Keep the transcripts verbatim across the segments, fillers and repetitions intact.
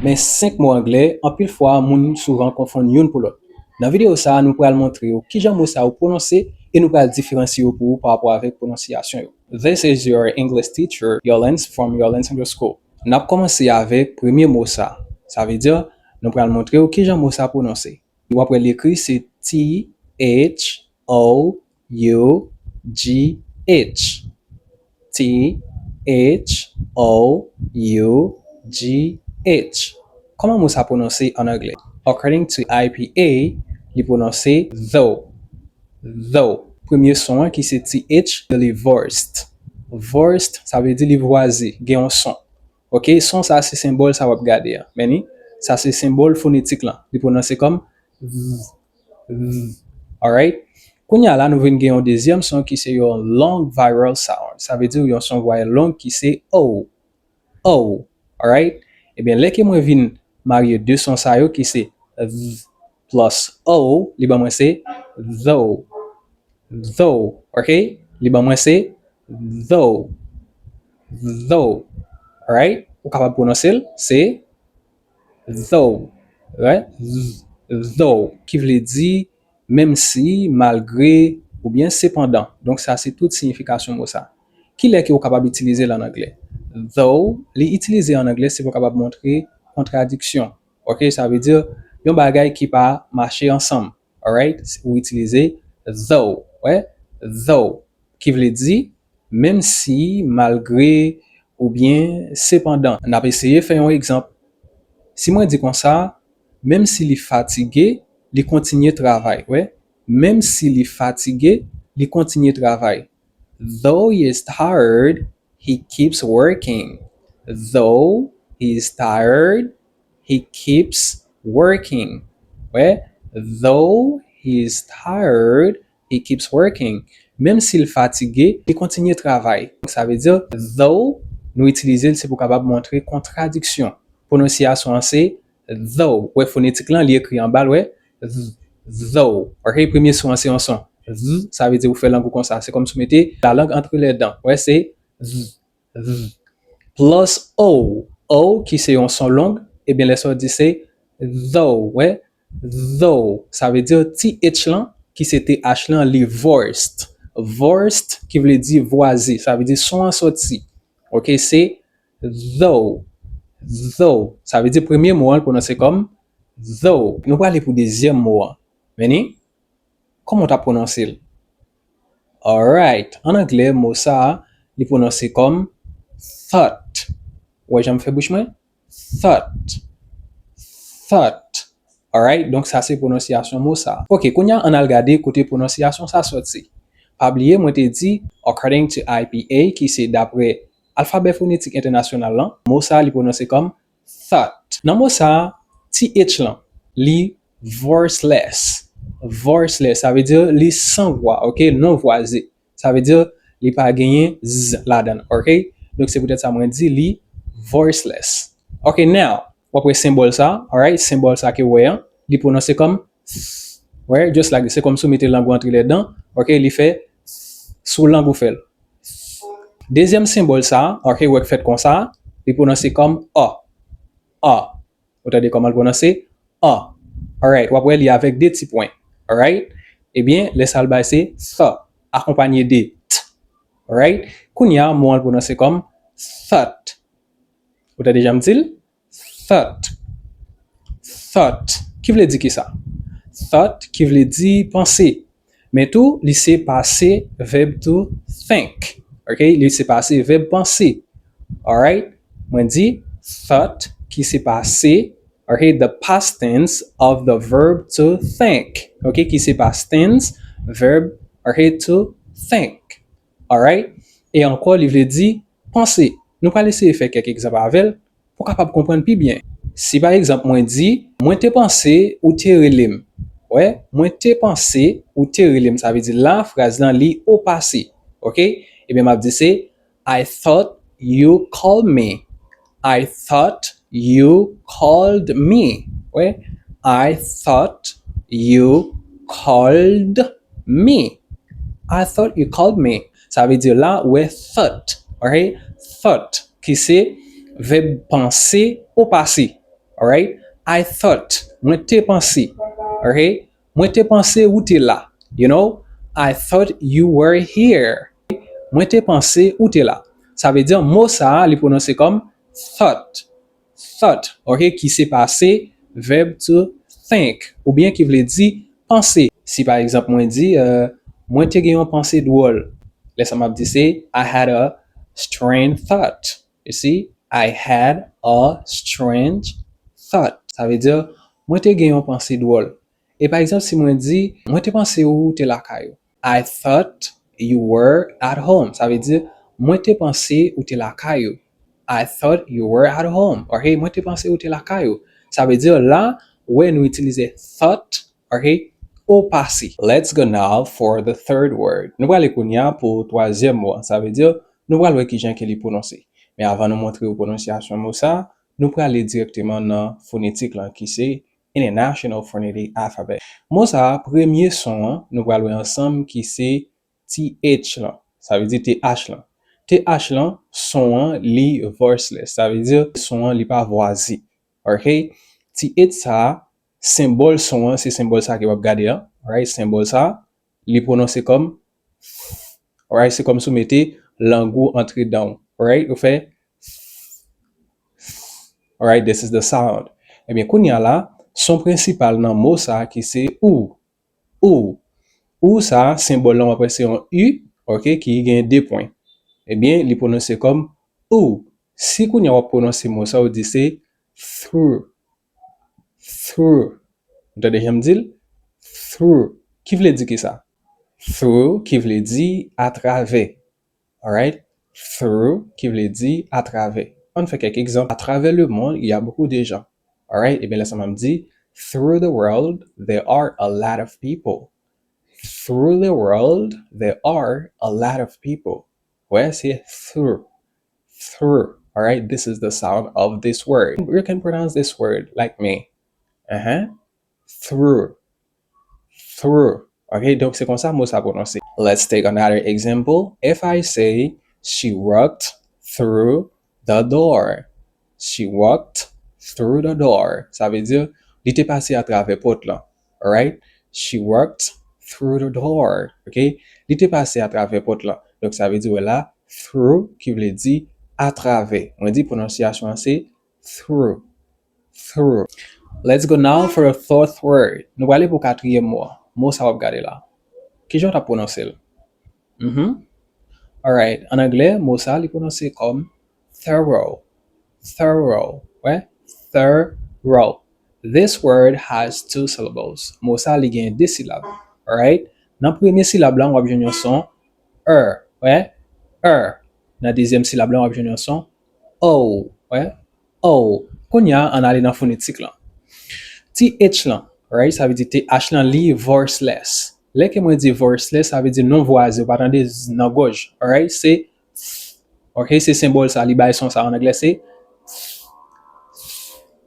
Men senk mo anglè, anpil fwa, moun souvan konfonn youn pou lòt. Nan videyo sa a, nou pral montre w kijan mo sa yo pwononse e nou pral diferansye yo pou ou pa rapò avèk pwononsiyasyon yo. This is your English teacher, Yolens from Yolens English School. N ap kòmanse avèk premye mo sa. Sa vle di, nou pral montre w kijan mo sa pwononse. W ap wè l ekri se T H O U G H. T H O U G H. Kòman mo sa pwononse ann anglè? According to I P A, li pwononse though. Though. Premye son an ki se T H, li voiced. Voiced, sa vle di li vwaze, gen yon son. Ok, son sa se senbòl sa w ap gade a. Men ni, sa se senbòl fonetik lan. Li pwononse kòm th, th. Alright? Kounye a la, nou vin gen yon dezyèm son ki se yon long vowel sound. Sa vle di yon son vwayèl long ki se o. O. Alright? Ebyen, lè ke mwen vin marye de son sa yo ki se th plus o, li ban mwen se though. Though. Ok? Li ban mwen se though. Though. Alright? Ou kapab pwononse l, se though. Right? Th-, though. Ki vle di menm si, malgre, oubyen sepandan. Donk, sa se tout siyifikasyon mo sa. Kilè ke ou kapab itilize l ann anglè? Though, li itilize ann anglè, se pou w kapab montre kontradiksyon. Ok, sa vle di yon bagay ki pa mache ansanm. Alright? Ou itilize though. Wè? Though. Ki vle di, menm si, malgre, oubyen sepandan. N ap eseye fè yon egzanp. Si mwen di konsa, menm si li fatige, li kontinye travay. Wè? Menm si li fatige, li kontinye travay. Though he is tired, he keeps working. Though he is tired, he keeps working. Wè? Though he is tired, he keeps working. Menm si l fatige, li kontinye travay. Sa vle di, though, nou itilize l se pou kapab montre kontradiksyon. Pwononsyasyon an se though. Wè fonetik lan, li ekri anba l, wè, th-, though. Ok, premye son an se yon son th, sa vle di ou fè lang ou konsa. Se kòmsi ou mete la langue entre les dents. Wè, se th, th. Plus o, o ki se yon son long, ebyen lè sa w di se though, wè, though. Sa vle di th lan, ki se th lan, li voiced. Voiced, ki vle di vwaze. Sa vle di son an soti. Ok, se though. Though. Sa vle di premye mo an, l pwononse kòm though. Nou prale pou dezyèm mo an. Men ni? Kòman w t ap pwononse l? Alright. An anglè, mo sa a, li pwononse kòm thought. Ou wè jan m fè bouch mwen? Thought. Thought. Alright. Donk, sa se pwononsyasyon mo sa a. Ok, kounye a, ann al gade kote pwononsyasyon sa soti. Pa bliye, mwen te di, according to I P A, ki se dapre alfabè fonetik entènasyonal lan, mo sa a, li pwononse kòm thought. Nan mo sa a, th lan, li voiceless. Voiceless, sa vle di li san vwa, ok? Non vwaze. Sa vle di li pa genyen z ladan l, ok? Donk, se poutèt sa mwen di li voiceless. Ok, now, w ap wè senbòl sa, alright? Senbòl sa ke w wè an, li pwononse kòm th. Wè, just like this. Se kòmsi w mete lang ou antre lèdan, ok? Li fè th sou lang ou fè l. Dezyèm senbòl sa, ok, w wè k fèt konsa, li pwononse kòm a. A. Ou tande kòman l pwononse? A. Alright, w ap wè li avèk de ti pwen. Alright? Ebyen, lè sa l bay se th, akonpanye de t. Alright? Kounye a, mo an l pwononse kòm thought. Ou tande jan m di l? Thought. Thought. Ki vle di kisa? Thought ki vle di panse. Men tou, li se pase vèb to think. Ok? Li se pase vèb panse. Alright? Mwen di thought ki se pase, ok, the past tense of the verb to think. Ok? Ki se past tense verb, ok, to think. Alright? E ankò, li vle di panse. Nou pral eseye fè kèk egzanp avè l pou w kapab konprann pi byen. Si pa egzanp mwen di, mwen te panse ou te rele m. Wè, mwen te panse ou te rele m. Sa vle di la, fraz lan li o pase. Ok? Ebyen, m ap di se, I thought you called me. I thought you called me. Wè, I thought you called me. I thought you called me. Sa vle di la, ou wè thought. Ok? Thought, ki se vèb panse o pase. Alright? I thought. Mwen te panse. Alright? Mwen te panse ou te la. You know? I thought you were here. Mwen te panse ou te la. Sa vle di, mo sa a, li pwononse kòm thought. Thought, ok, ki se pase, verb to think, oubyen ki vle di panse. Si pa egzanp, mwen di, euh, mwen te gen yon panse dwòl. Lè sa m ap di se, I had a strange thought. You see? I had a strange thought. Sa vle di, mwen te gen yon panse dwòl. E pa egzanp, si mwen di, mwen te panse ou te lakay ou. I thought you were at home. Sa vle di, mwen te panse ou te lakay ou. I thought you were at home. Ok, mwen te panse ou te lakay ou. Sa vle di, la, wè nou itilize thought, ok, o pase. Let's go now for the third word. Nou prale kounye a pou twazyèm mo a. Sa vle di, nou pral wè kijan ke li pwononse. Men avan nou montre ou pwononsyasyon mo sa, nou prale dirèkteman nan fonetik lan ki se International Phonetic Alphabet. Mo sa a, premye son an, nou pral wè ansanm ki se T H lan. Sa vle di T H lan. T H lan, son an, li voiceless. Sa vle di son an, li pa vwaze. Ok? T H sa a, senbòl son an, se senbòl sa a ke w ap gade an. Alright? Senbòl sa a, li pwononse kòm, alright? Se kòm si w mete lang ou antre dan w. Alright? Ou fè, alright? This is the sound. Ebyen, kounye a la, son prensipal nan mo sa a ki se ou. Ou. Ou sa a, senbòl lan w ap wè se yon U, ok, ki gen de pwen. Ebyen, li pwononse kòm ou. Si kounye a w ap pwononse mo sa, ou di se through. Through. Ou tande jan m di l? Through. Ki vle di ki sa? Through ki vle di atravè. Alright? Through ki vle di atravè. Ann fè kèk egzanp. À travers le monde, il y a beaucoup de gens. Alright? Ebyen, lè sa m ap di, through the world, there are a lot of people. Through the world, there are a lot of people. Wè, se through. Through. Alright? This is the sound of this word. You can pronounce this word like me. Uh-huh. Through. Through. Ok, donk se konsa mo sa pwononse. Let's take another example. If I say, she walked through the door. She walked through the door. Sa vle di, li te pase atravè pòt lan. Alright? She walked through the door. Ok? Li te pase atravè pòt lan. Donk sa vle di, wè la, through ki vle di atravè. Mwen di pwononsyasyon an se through. Through. Let's go now for the fourth word. Nou prale pou katriyèm mo a. Mo sa w ap gade la. Kijan w t ap pwononse l? Mhm. Alright. An anglè, mo sa li pwononse kòm thorough. Thorough. Wè? Thorough. This word has two syllables. Mo sa li gen de silab. Alright? Nan premye silab la, w ap jwenn yon son er. Wè? Er. Nan dezyèm silab la, w ap jwenn yon son o. Wè? O. Kounye a, ann ale nan fonetik lan. T H lan, right? Sa vle di T H lan, li voiceless. Lè ke mwen di voiceless, sa vle di non vwaze, ou pa tande z nan gòj. Alright? Se, ok, se senbòl sa, li bay son sa an anglè, se,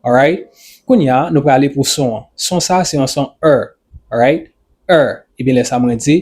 alright? Kounye a, nou prale pou son an. Son sa, se yon son er, alright? Er. Ebyen, lè sa mwen di,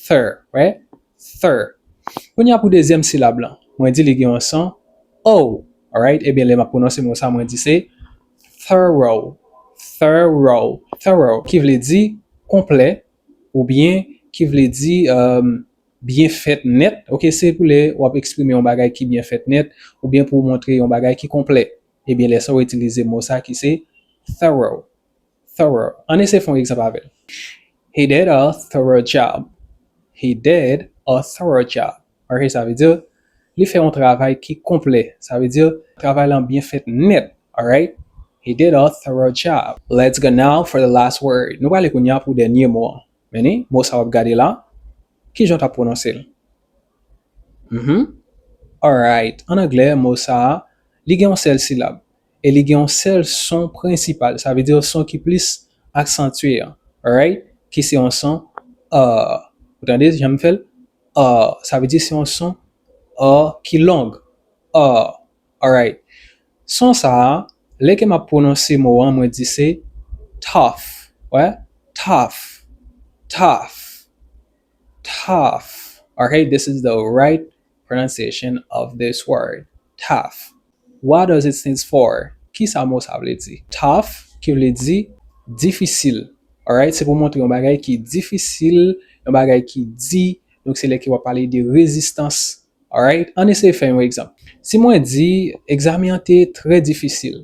thir, right? Thir. Kounye a pou dezyèm silab lan, mwen di li gen yon son o, alright? Ebyen, lè m ap pwononse mo sa, mwen di se thorough, thorough, thorough, ki vle di konplè, oubyen ki vle di, um, byen fèt nèt. Ok, se pou lè w ap eksprime yon bagay ki byen fèt nèt, oubyen pou w montre yon bagay ki konplè. Ebyen, lè sa w itilize mo sa ki se thorough. Thorough. Ann eseye fè yon egzanp avè l. He did a thorough job. He did a thorough job. Ok, sa vle di, li fè yon travay ki konplè. Sa vle di, travay lan byen fèt nèt. Alright? He did a thorough job. Let's go now for the last word. Nou prale kounye a pou dènye mo an. Men ni, mo sa w ap gade la, kijan w t ap pwononse l? Mhm. Alright. An anglè, mo sa a, li gen yon sèl silab. E li gen yon sèl son prensipal. Sa vle di yon son ki plis aksantye an. Alright? Ki se yon son, uh. Ou tande jan m fè l? Uh. Sa vle di se yon son, uh, ki long. Uh. Alright. Son sa a, lè ke m ap pwononse mo an, mwen di se tough. Wè? Tough. Tough. Tough. Okay, this is the right pronunciation of this word. Tough. What does it stand for? Ki sa mo sa vle di? Tough, ki vle di difisil. Alright? Se pou montre yon bagay ki difisil, yon bagay ki di. Donk, se lè ke w ap pale de rezistans. Alright? Ann eseye fè yon egzanp. Si mwen di, egzamen an te trè difisil.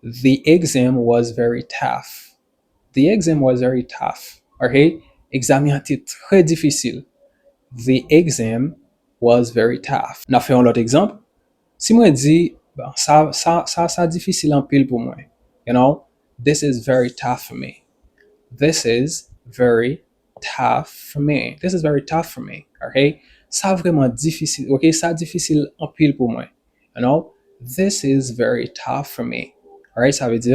The exam was very tough. The exam was very tough. Ok? Egzamen an te trè difisil. The exam was very tough. N ap fè yon lòt egzanp. Si mwen di, bon, sa, sa, sa, sa difisil anpil pou mwen. You know, this is very tough for me. This is very tough for me. This is very tough for me. Ok? Sa vrèman difisil. Ok? Sa difisil anpil pou mwen. You know, this is very tough for me. Alright? Sa vle di,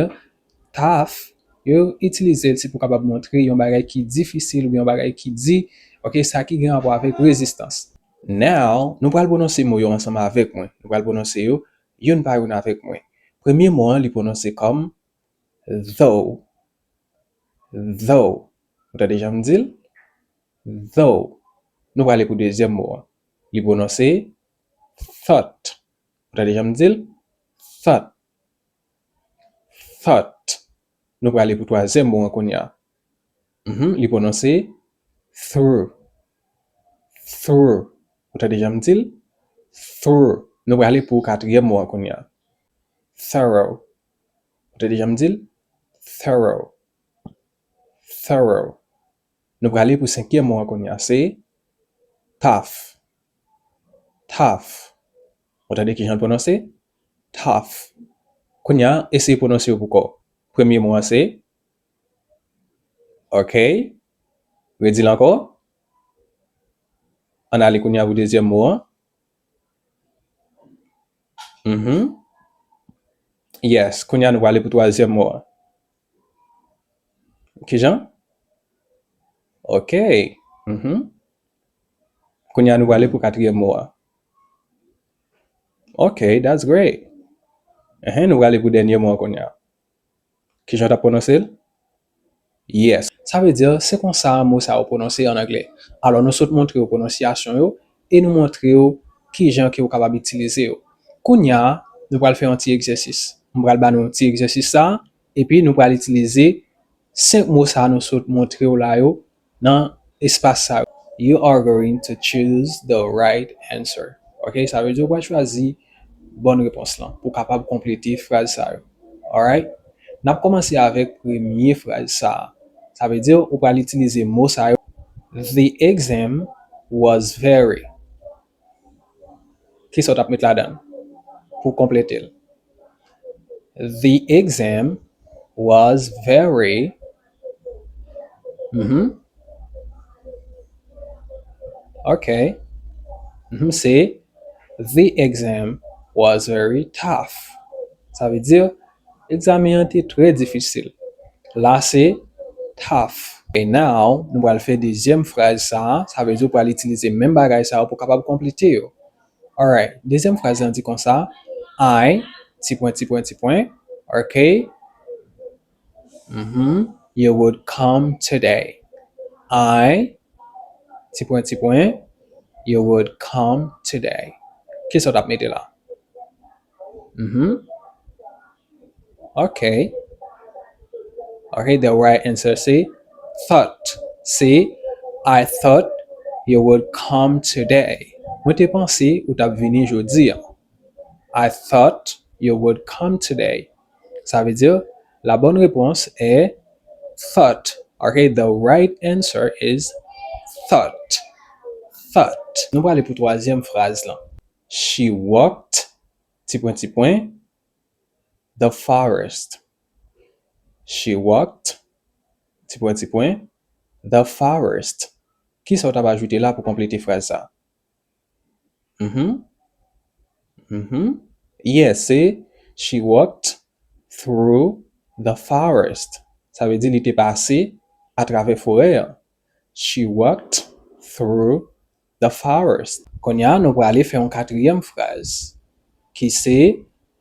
tough, yo itilize l se pou kapab montre yon bagay ki difisil oubyen yon bagay ki di, ok, sa ki gen rapò avèk rezistans. Now, nou pral pwononse mo yo ansanm avèk mwen. Nou pral pwononse yo youn pa youn avèk mwen. Premye mo an, li pwononse kòm though. Though. Ou tande jan m di l? Though. Nou prale pou dezyèm mo an. Li pwononse thought. Ou tande jan m di l? Thought. Thought. Nou prale pou twazyèm mo an kounye a. Mhm, li pwononse through. Through. Ou tande jan m di l? Through. Nou prale pou katriyèm mo an kounye a. Thorough. Ou tande jan m di l? Thorough. Thorough. Nou prale pou senkyèm mo an kounye a. Se tough. Tough. Ou tande ki jan l pwononse? Tough. Kounye a, eseye pwononse yo pou kò w. Premye mo an se, ok. Redi l ankò. Ann ale kounye a pou dezyèm mo an. Mhm. Yes, kounye a nou prale pou twazyèm mo an. Kijan? Ok. Mhm. Kounye a nou prale pou katriyèm mo a. Ok, that's great. Ehe, nou prale pou dènye mo a kounye a. Kijan w t ap pwononse l? Yes. Sa vle di, se konsa mo sa yo pwononse an anglè. Alò, nou sot montre w pwononsyasyon yo e nou montre w kijan ke w kapab itilize yo. Kounye a, nou pral fè yon ti egzèsis. M pral ba nou ti egzèsis sa, epi nou pral itilize senk mo sa nou sot montre w la yo nan espas sa yo. You are going to choose the right answer. Ok, sa vle di w pral chwazi bòn repons lan pou w kapab konplete fraz sa yo. Alright? N ap kòmanse avèk premye fraz sa a. Sa vle di w pral itilize mo sa yo. The exam was very. Kisa w t ap met ladan l pou w konplete l? The exam was very. Mhm. Ok. Mhm, se, the exam was very tough. Sa vle di, egzamen an te trè difisil. La se tough. E now, nou pral fè dezyèm fraz sa a. Sa vle di w pral itilize menm bagay sa yo pou w kapab konplete yo. Alright, dezyèm fraz lan di konsa, I, ti pwen, ti pwen, ti pwen, ok. Mhm. You would come today. I, ti pwen, ti pwen, you would come today. Kisa w t ap mete la? Mhm. Ok. Ok, the right answer se thought. Se, I thought you would come today. Mwen te panse ou t ap vini jodi a. I thought you would come today. Sa vle di, la bonne réponse est thought. Ok, the right answer is thought. Thought. Nou prale pou twazyèm fraz lan. She walked, ti pwen, ti pwen, the forest. She walked, ti pwen, ti pwen, the forest. Kisa w t ap ajoute la pou konplete fraz sa? Mhm. Mhm. Yes, se, she walked through the forest. Sa vle di li te pase atravè forè an. She walked through the forest. Kounye a, nou prale fè yon katriyèm fraz ki se,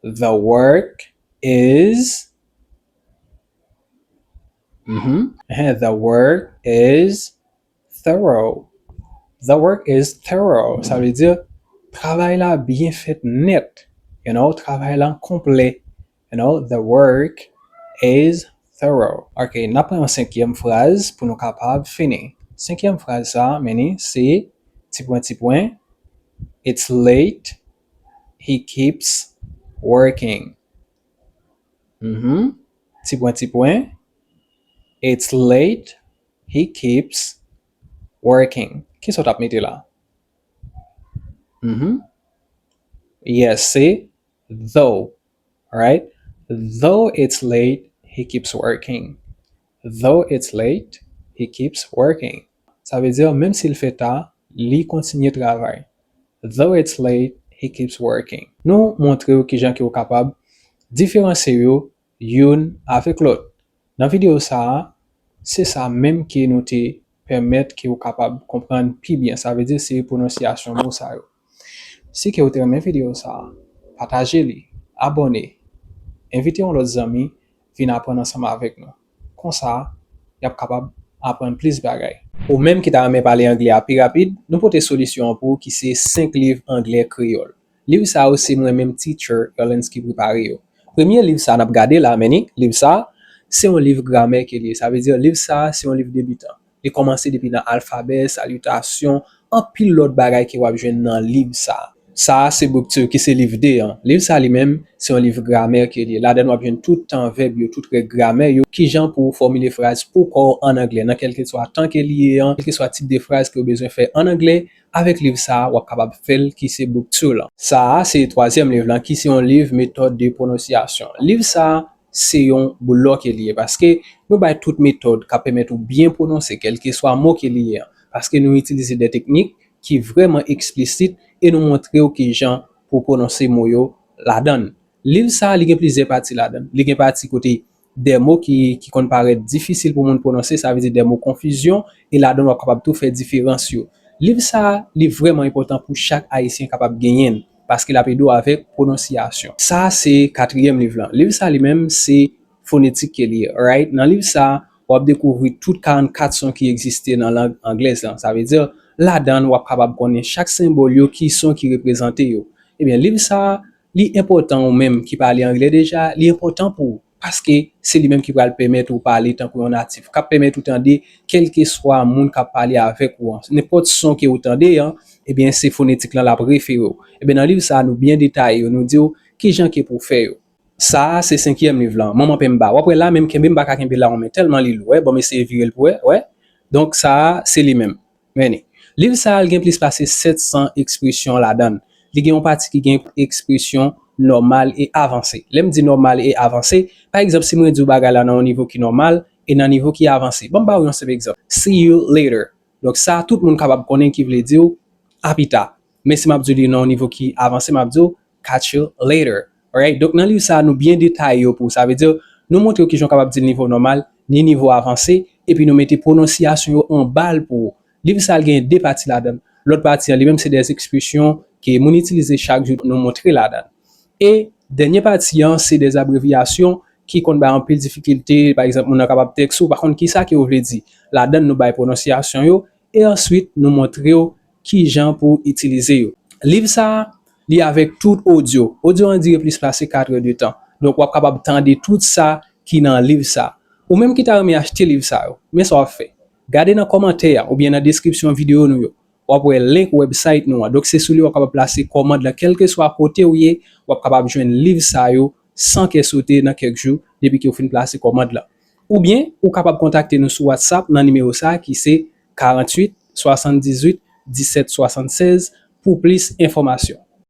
the work is, mhm, eh, the work is thorough. The work is thorough. Sa vle di, travay la byen fèt nèt. You know, travay la konplè. You know, the work is thorough. Ok, n ap pran yon senkyèm fraz pou nou kapab fini. Senkyèm fraz sa, men li, se, ti pwen, ti pwen, it's late, he keeps working. Mhm. Ti pwen, ti pwen. It's late, he keeps working. Kisa w t ap mete la? Mhm. Yes, se though, right? Though it's late, he keeps working. Though it's late, he keeps working. Sa vle di, menm si l fè ta, li kontinye travay. Though it's late, he keeps working. Nou montre w kijan ke w kapab diferansye yo youn avèk lòt. Nan videyo sa a, se sa menm ke nou te pèmèt ke w kapab konprann pi byen. Sa vle di se pwononsyasyon mo sa yo. Si ke w te renmen videyo sa a, pataje li, abòne, envite yon lòt zanmi vin aprann ansanm avèk nou. Konsa, y ap kapab aprann plis bagay. Ou menm ki ta renmen pale anglè a pi rapid, nou pote solisyon an pou ou ki se senk liv anglè kreyòl. Liv sa yo se mwen menm Teacher Erlens ki prepare yo. Premye liv sa n ap gade la, men ni, liv sa, se yon liv gramè ke li ye. Sa vle di liv sa, se yon liv debitan. Li kòmanse depi nan alfabè, salitasyon, anpil lòt bagay ke w ap jwenn nan liv sa. Sa a se book two ki se liv de an. Liv sa li menm, se yon liv gramè ke li ye. Ladan w ap jwenn tout tan vèb yo, tout règ gramè yo, kijan pou w fòmile fraz pou kò w an anglè, nan kèlkeswa tan ke li ye an, kèlkeswa tip de fraz ke w bezwen fè an anglè, avèk liv sa a, w ap kapab fè l ki se book two lan. Sa a se twazyèm liv lan ki se yon liv metòd de pwononsyasyon. Liv sa a, se yon blòk ke li ye, paske nou bay tout metòd k ap pèmèt ou byen pwononse kèlkeswa mo ke li ye an, paske nou itilize de teknik ki vrèman eksplisit e nou montre w kijan pou pwononse mo yo ladan l. Liv sa a, li gen plizyè pati ladan l. Li gen pati kote de mo ki, ki konn parèt difisil pou moun pwononse, sa vle di de mo konfizyon, e ladan l w ap kapab tou fè diferans yo. Liv sa a, li vrèman enpòtan pou chak Ayisyen kapab genyen l, paske l ap ede w avèk pwononsyasyon. Sa a se katriyèm liv lan. Liv sa a li menm, se fonetik ke li ye, right? Nan liv sa a, w ap dekouvri tout karannkat son ki egziste nan lang anglèz lan. Sa vle di, ladan l, w ap kapab konnen chak senbòl yo, ki son ki reprezante yo. Ebyen, liv sa a, li enpòtan ou menm ki pale anglè deja, li enpòtan pou ou, paske se li menm ki pral pèmèt ou pale tankou yon natif, k ap pèmèt ou tande kèlkeswa moun k ap pale avèk ou an. Nenpòt son ke ou tande an, ebyen, se fonetik lan l ap refere w. Ebyen, nan liv sa a, nou byen detaye yo, nou di w kijan ke pou w fè yo. Sa a, se senkyèm liv lan, Manman Penmba. W ap wè la menm, kenbe m pa ka kenbe la, men tèlman li lou, wè, ban m eseye vire l pou wè, wè. Donk, sa a, se li menm. Men ni. Liv sa a, l gen plis pase sèt san ekspresyon ladan l. Li gen yon pati ki gen ekspresyon nòmal e avanse. Lè m di nòmal e avanse, pa egzanp, si mwen di w bagay la nan yon nivo ki nòmal e nan nivo ki avanse. Ban m ba w yon senp egzanp. See you later. Donk, sa a, tout moun kapab konnen ki vle di w a pita. Men si m ap di w li nan yon nivo ki avanse, m ap di w catch you later. Alright? Donk, nan liv sa a, nou byen detaye yo pou ou. Sa vle di, nou montre w kijan w kapab di l nivo nòmal, ni nivo avanse, epi nou mete pwononsyasyon yo anba l pou ou. Liv sa a, l gen de pati ladan l. Lòt pati an, li menm, se de ekspresyon ke moun itilize chak jou, nou montre ladan l. E dènye pati an, se de abrevyasyon ki konn bay anpil difikilte. Pa egzanp, moun nan kapab tèks ou, pa konn kisa ke yo vle di. Ladan l, nou bay pwononsyasyon yo, e answit, nou montre w kijan pou w itilize yo. Liv sa a, li avèk tout odyo. Odyo an dire plis pase kat è de tan. Donk, w ap kapab tande tout sa ki nan liv sa a. Ou menm ki ta renmen achte liv sa yo, men sa w ap fè. Gade nan kòmantè a oubyen nan deskripsyon videyo nou yo. W ap wè link website nou an. Donk, se sou li w ap kapab plase kòmand lan. Kèlkeswa kote w ye, w ap kapab jwenn liv sa yo san kè sote nan kèk jou depi ke w fin plase kòmand lan. Oubyen, ou kapab kontakte nou sou WhatsApp nan nimewo sa a ki se karanntuit swasanndizuit disèt swasannsèz pou plis enfòmasyon.